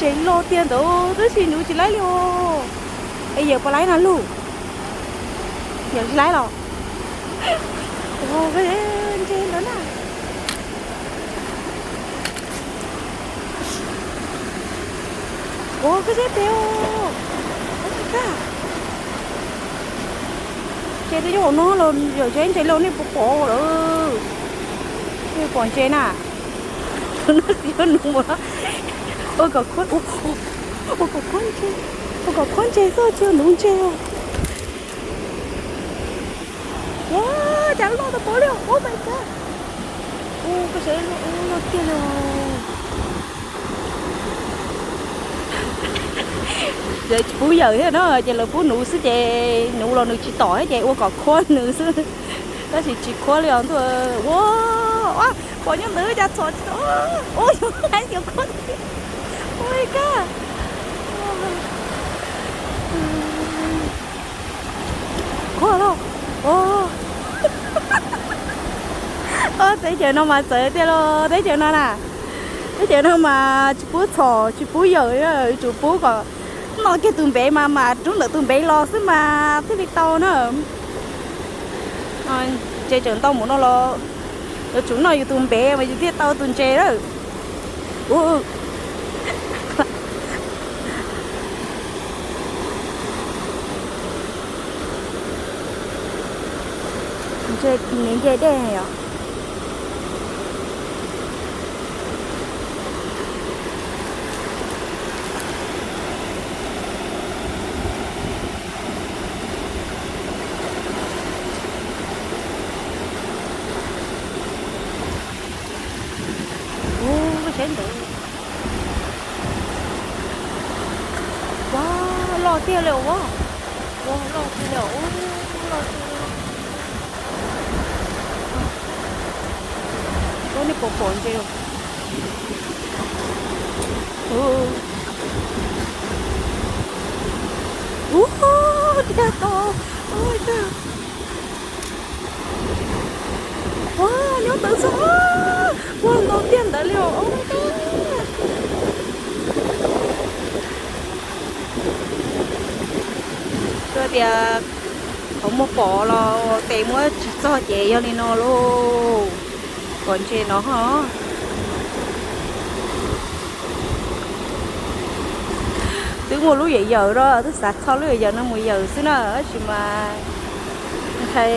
Loj tiag ntawd tab sis nuv tsis laib li os. Es yawm puas laib no lauj? Yawm tsis laib los? Ua, ntse ntawd na. Ua, koj saib pem os. Ntse twb nyob hauv no los yawm tsis ntse li nej puas pom lawm? Nej pom ntse na. Tus no tsis yog nuv mus no. Ua kom khuab, ua kom khuab ntse, ua kom khuab ntse xwb tsis yog nuv ntse os. Ua, cas loj tau pom li os, oh my god. Ua, koj saib, loj tiag li os. Lawv tsis pub yawm thiab no, ces lawv pub nuv xwb ces nuv los nws tsis tom thiab ces ua kom khuab nws xwb. Tab sis tsis khuab li os ntuj. Ua, pom nyob ntawd cas txhom tsis tau. Ua, yog hais tias khuab, ua li kab. Khuab los. Teb chaws no mas txawv tiag los teb chaws no na. Teb chaws no mas tsis pub txhom tsis pub yawm, yuav tsum pub kom noj kiag tus npev mas mas rub ntawm tus npev los xwb mas thiaj li tau na. Ntse tseem ntau mus no los yuav tsum noj yus tus npev mas yus thiaj tau tus ntse lawm. Ntse, nws nce dej yom. Ua, koj saib ntawd. Ua, loj tiag li ua. Ua, loj tiag li, ua, loj tiag li. Ua, nej puas pom ntse os? Ua, dag tau. Ua, dag. Ua, nyob ntawd xwb. Ua, ntau tiag ntawd li os. Koj tias qhov muag pom los tes muab tsis txog ces yog li no lauj. Pom ntse no ho. Twb muaj lub yawm yawm rau, twb xav txhom lub yawm yawm no mus yawm xwb na, tab sis mas ntshai